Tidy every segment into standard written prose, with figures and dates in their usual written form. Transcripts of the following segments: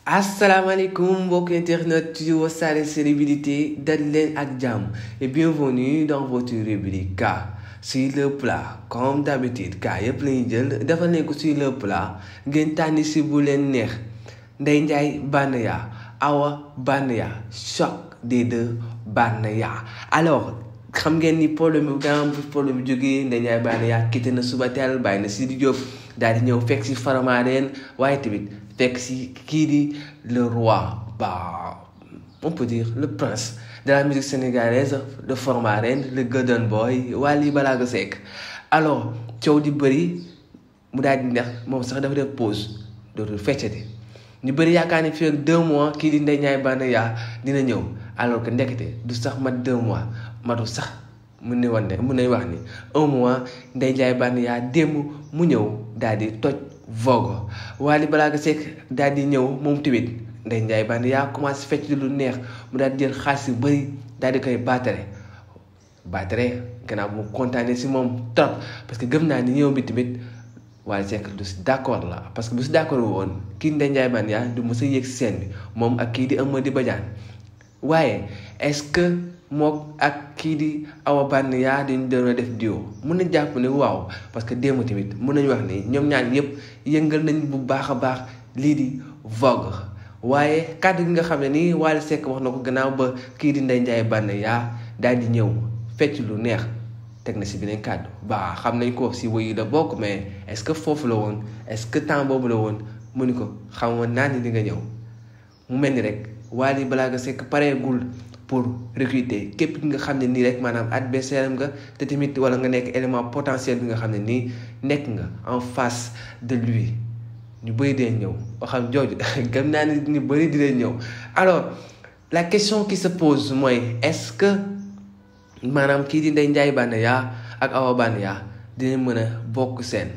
Asalaamaaleykum mbokk internet yu Wassare célébrités dal leen ak jàmm et bienvenue dans votre rubrique sur le plat comme d'habitude yëpp lañuy jël defal leen ko sur le plat ngeen tànni si bu leen neex Ndeye Banaya Awa Banaya choc des deux Banaya. Alors xam ngeen ni problème bi jógee Ndeye Banaya quitté na Subatel bàyyi na Sidi Diop daal di ñëw fekk si Faramareen waaye tamit fekk si kii di le roi on peut dire le prince de la musique sénégalaise de Faramareen le golden boy Wally Seck. Alors coow di bëri mu daal di neex moom sax dafa def pause dootul feccati ñu bëri yaakaar ni fii ak 2 mois kii di Ndeye Banaya dina ñëw alors que ndekete du sax mat 2 mois matu sax mun nañ wax ni 1 mois Ndeye Banaya démb mu ñëw daal di toj vogue Wally Seck daal di ñëw moom tamit Ndeye Banaya commencé fecc lu neex mu daal di jël xaalis yu bëri daal di koy baatare gannaaw mu kontaanee si moom trop parce que gëm naa ni ñëw bi tamit Wally Seck du si d'accord la parce que bu si d'accord woon kii Ndeye Banaya du mës a yéeg si scène bi moom ak kii di Amady Badiane waaye est-ce que moom ak kii di Awa Banaya dañu doon def duo mun na jàpp ne waaw parce que démb tamit mun nañu wax ni ñoom ñaar yëpp yëngal nañ bu baax a baax lii di vogue waaye kàddu gi nga xam ne nii Wally Seck wax na ko gannaaw ba kii di Ndeye Banaya daal di ñëw fecc lu neex teg na si beneen kàddu xam nañ ko si woy yi la bokk mais est-ce que foofu la woon est-ce que temps boobu la woon mu ni ko xamoon naa ni di nga ñëw mu mel ni rek Wally Seck pareegul pour recruter képp ki nga xam ne nii rek maanaam adversaire am nga te tamit wala nga nekk élément potentiel bi nga xam ne nii nekk nga en face de lui ñu bëri dee ñëw waxam jooju gëm naa ni ñu bëri di leen ñëw. Alors la question qui se pose mooy est-ce que maanaam kii di Ndeye Banaya ak Awa Banaya dinañ mën a bokk seen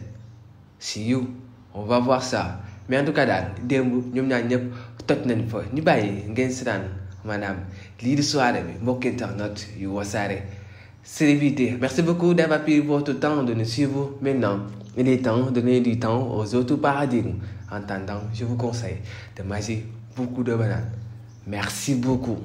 si you on va voir ça mais en tout cas daal démb ñoom ñaar ñëpp toj nañ fa ñu bàyyi ngeen seetaan maanaam lii di soirée bi mbokk internet yu Wassare célébrités. Merci beaucoup d'avoir pris votre temps de nous suivre. Maintenant il est temps de donner du temps aux autres paradigmes. En attendant, je vous conseille de manger beaucoup de bananes. Merci beaucoup.